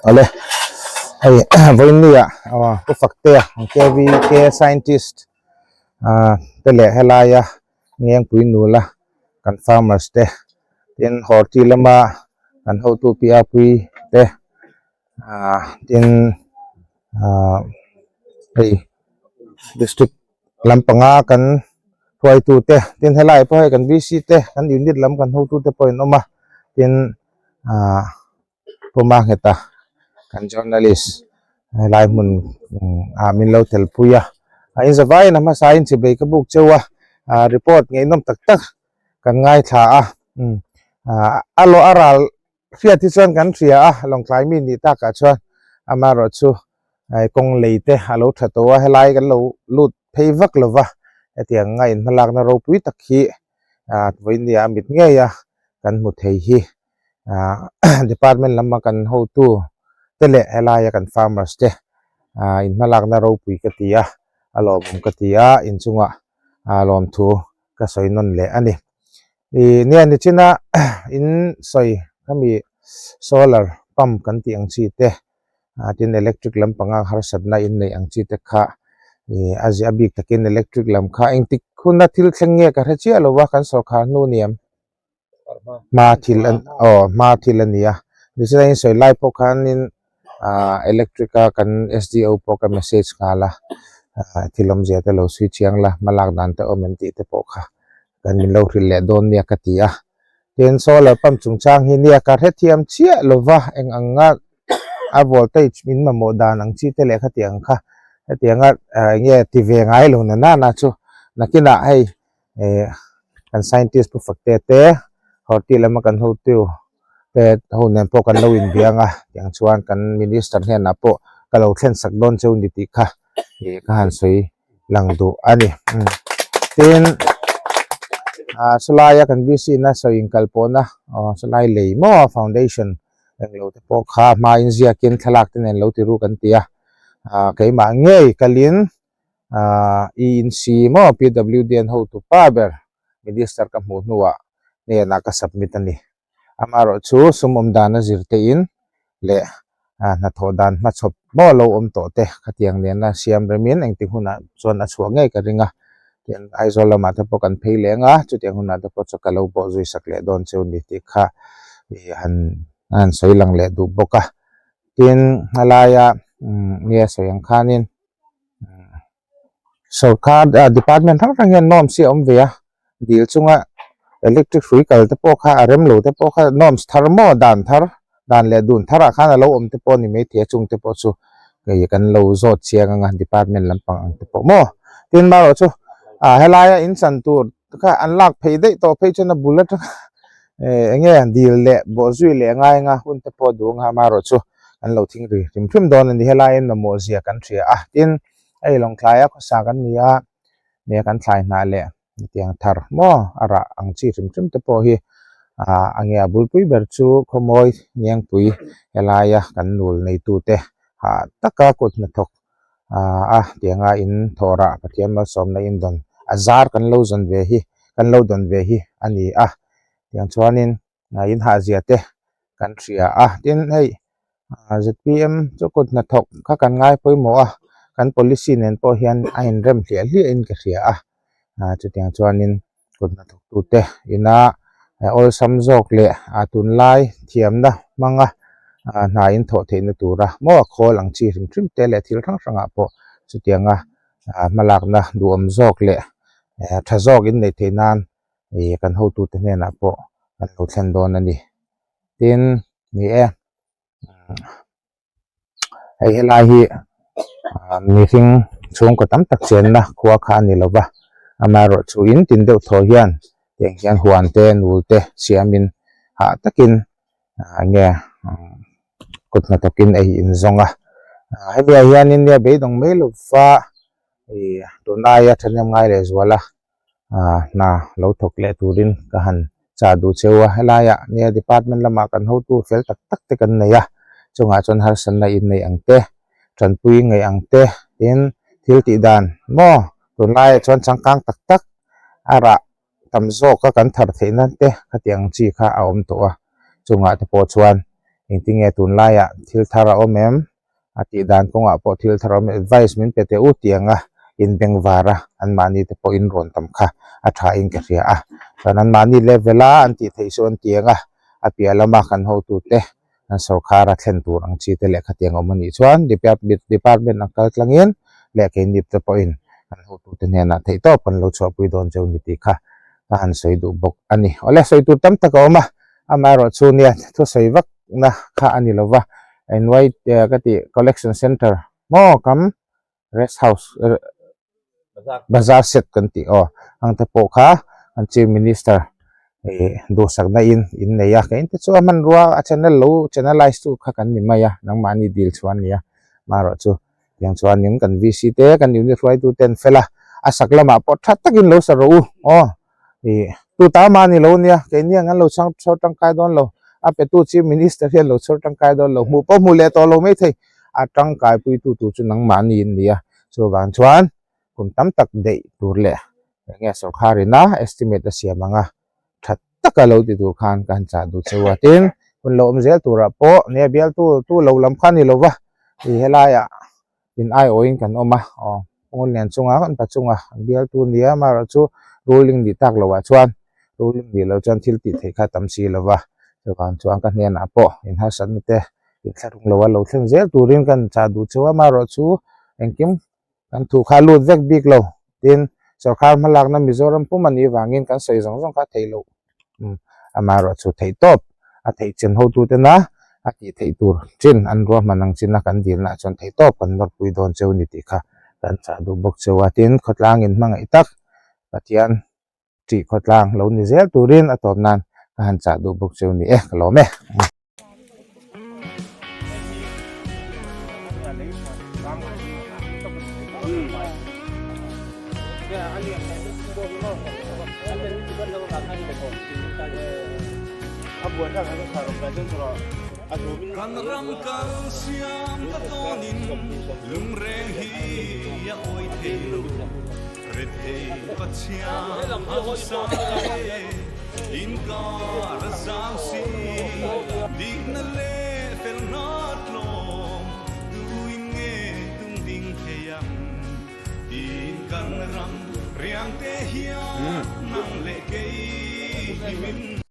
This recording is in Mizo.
Awle hei vawiinnia pu Faktea KVK scientist ah te leh helaia Ngengpui nula kan farmers te tin Horti lama kan hotu pi a pui te ah tin ah hei district lampanga kan hruaitu te tin helai pawh hei kan VC te kan unit lam kan hotu te pawh in awm a tin ah Puma ngheta kan journalist helai hmun ah min lo tel pui a a in zavaiin a hmasa in chibei ka buk cheu a ah report ngeihnawm tak tak kan ngaithla a umm ah a lawh a ral hriat hi chuan kan hria a lawngtlai mi nih takah chuan amaherawhchu kawng lei te a lo tha tawh a helai kan lo lut phei vak lo va hetiang anga inhmalakna ropui tak hi ah vawinia a mit ngei a kan hmu thei hi. ah department lama kan hotu te leh helaia kan farmers te ah in hmalakna ropui ka ti a a lawmawm ka ti a inchungah ah lawmthu ka sawi nawn leh a ni ih nia nichina in sawi khami solar pump kan tih ang chi te ah tin electric lampanga harsatna in neih ang chi te kha ih a ziah bik takin electric lam kha engtik huna thil thleng nge ka hre chiah lo va kan sawrkhar hnu niam. hma thil an aw hma thil a ni a tichuan in sawi lai pawh khanin ah electric a kan S D O pawh ka message nghal a ah thil awmzia te lo chhui chiang la hma lak dan te awm em tih te pawh kha kan min lo hrilh leh dawn nia ka ti a tin solar pump chungchang hi nia ka hrethiam chiah lova eng ang nga a voltage min mamawh dan ang chi te leh khatiang kha hetianga ah eng nge ti ve ngai lo na nana chu nakinah hei. eh kan scientist pu Fakte te horti lama kan hotu te ho nen pawh kan lo inbiang a tiang chuan kan minister hnenah pawh ka lo thlen sak dawn cheu ni tih kha ih ka han sawi lang duh a ni tin ah sawlaia kan B C na sawi inkal pawhna aw sawlai lei maw foundation englo te pawh kha hmain ziakin thlalak te nen lo ti ru kan ti a ah keimah ngei kalin. Ahh ENC maw PWD an hotu pa ber Minister ka hmuh hnuah hnenah ka submit a ni. Amaherawh chu sum awm dan a zir tein leh hnathawh dan hmachhawp maw lo awm tawh te khatiang nena siam remin engtik hunah chuan a chhuah ngei ka ring a. Tin, Aizawl lamah te pawh kan phei leng a, chutiang hunah te pawh chu ka lo bawh zui sak leh dawn cheu ni tih kha ih han han sawi lang leh duh bawk a. Tin, helaia nge sawi ang khanin Sorkar ah department hrang hrang hian norms hi a awm ve a dil chunga electric hrui kal te pawh kha a rem lo te pawh kha norms thar maw dan thar dan leh dun thar ah khan a lo awm te pawh a ni maithei a chung te pawh chu hei kan lo zawt chiang anga department lampang ang te pawh maw tin marawh chu ah helaia in chan tur kha an lak phei daih tawh phei chuan a bul atanga eh eng nge dil leh bawhzui leh ngai anga hun te pawh duh anga amaherawh chu an lo thing ri hrim hrim dawn a ni helaiin mamawh zia kan hria a tin hei lawngthlaia khawsa kan ni a nia kan thlai hnah leh hetiang thar maw a rah ang chi hrim hrim te pawh hi ah a nge a bulpui ber chu khawmawi ngengpui helaia kan nul neitute hah taka kut hnathawk ah a tianga in thawhrah Pathian malsawmna in dawn a zar kan lo zawn ve hi kan lo dawn ve hi a ni a tiang chuanin ah in hahzia te kan hria a tin hei ah Z P M chu kut hnathawk kha kan ngai pawimawh a kan policy nen pawh hian a inrem hliah hliah in ka hria a ah chutiang chuanin kut hnathawk tute ina awlsam zawk leh ah tunlai thiamna hmanga ah hna in thawh theihna tura maw a khawl ang chi hrim hrim te leh thil hrang hrangah pawh chutianga ah hmalakna duhawm zawk leh eh tha zawk in neih theih nan ih kan hotute hnenah pawh kan lo thlen dawn a ni tin ni e hei helai hi ah mihring chhungkaw tam tak chenna khua kha a ni lo va amaherawh chu in tin deuh thaw hian tiang hian huan te nul te siamin hah takin ah enge kut hnathawkin ei in zawng a ah hemi ah hianin nia beidawng mai lo va ih tunlaia thahnem ngai leh zual a. ah hna lo thawk leh turin ka han chah duh cheu a helaiah nia department lamah kan hotu fel tak tak te kan nei a chungah chuan harsatna in neih ang te tanpui ngaih ang te tin thil tih dan maw tunlaiah chuan changkang tak tak a rah tam zawk a kan thar theih nan te khatiang chi kha a awm tawh a chungah te pawh chuan. Engtinge tunlaiah thil thar a awm em? A tih dan kawngah pawh thil thar a awm em? Advice min pe teh u tianga inbengvar a, anmahni te pawh in rawn tam kha a tha in ka hria a. Chuan anmahni level a an tih theih chu an ti ang a, a piah lama kan hotute an sorkar a thlen tur ang chi te leh khatiang awm a nih chuan department ang kal tlangin leh keinip te pawhin kan hotute hnenah theihtawp kan lo chhuahpui dawn cheu ni tih kha ka han sawi duh bawk a ni. Awle sawi tur tam tak a awm a, amaherawh chu nia thusawi vakna kha a ni lo va, NY ka tih collection centre maw kam rest house bazar set kan tih aw ang te pawh kha an chief minister ih duhsakna in in nei a ka inte chu a hmanrua a channel lo channelize tu kha kan ni mai a nangmahni dil chhuah a ni a marawh chu tiang chuanin kan VC te kan unit hruaitu te an fel a a sak lamah pawh tha takin lo sa rawh u aw ih tu ta mah ni lo nia keini ang an lo chhang chhawr tangkai dawn lo a petu chief minister hian lo chhawr tangkai dawn lo hmuh pawh hmuh leh tawh lo maithei a tangkai puitu tur chu nangmahni in nia chuvang chuan kum tam tak daih tur leh eng nge sorkar ina estimate a siam anga tha taka lo ti tur khan ka han chah duh cheu a tin hun lo awm zel turah pawh nia bialtu tu lo lam kha a ni lo va ih helaiah in aiawhin kan awm a aw pawn lian chunga kan pa chunga bialtu nia amaherawhchu ruling nih tak loh ah chuan ruling nih loh chuan thil tih theih kha a tam si lo va chuvang chuan ka hnenah pawh in harsatna te inthlahrung lo a lo thleng zel turin kan chah duh cheu a amaherawhchu engkim kan thu kha a lut vek bik lo tin sorkar hmalakna Mizoram pum a nih vangin kan sawi zawng zawng kha a theih loh. Amaherawhchu theih tawp a theih chin hotutena a tih theih tur chin an ruahman ang china kan dilna ah chuan theih tawp kan nawrpui dawn cheu ni tih kha kan chah duh bawk cheu a. Tin, khawtlang in hmangaih tak Pathian ṭih khawtlang lo ni zel turin a tawp nan ka han chah duh bawk cheu ni e, ka lawm e. Kan ram kal siam ka tawnin lungreng hi a awi thei lo. Rethei Pathian hausa te inkar a zau si, dikna leh felna tlawm tuin nge tung ding thei ang tiin kan ram riang te hian nang leh kei hi min.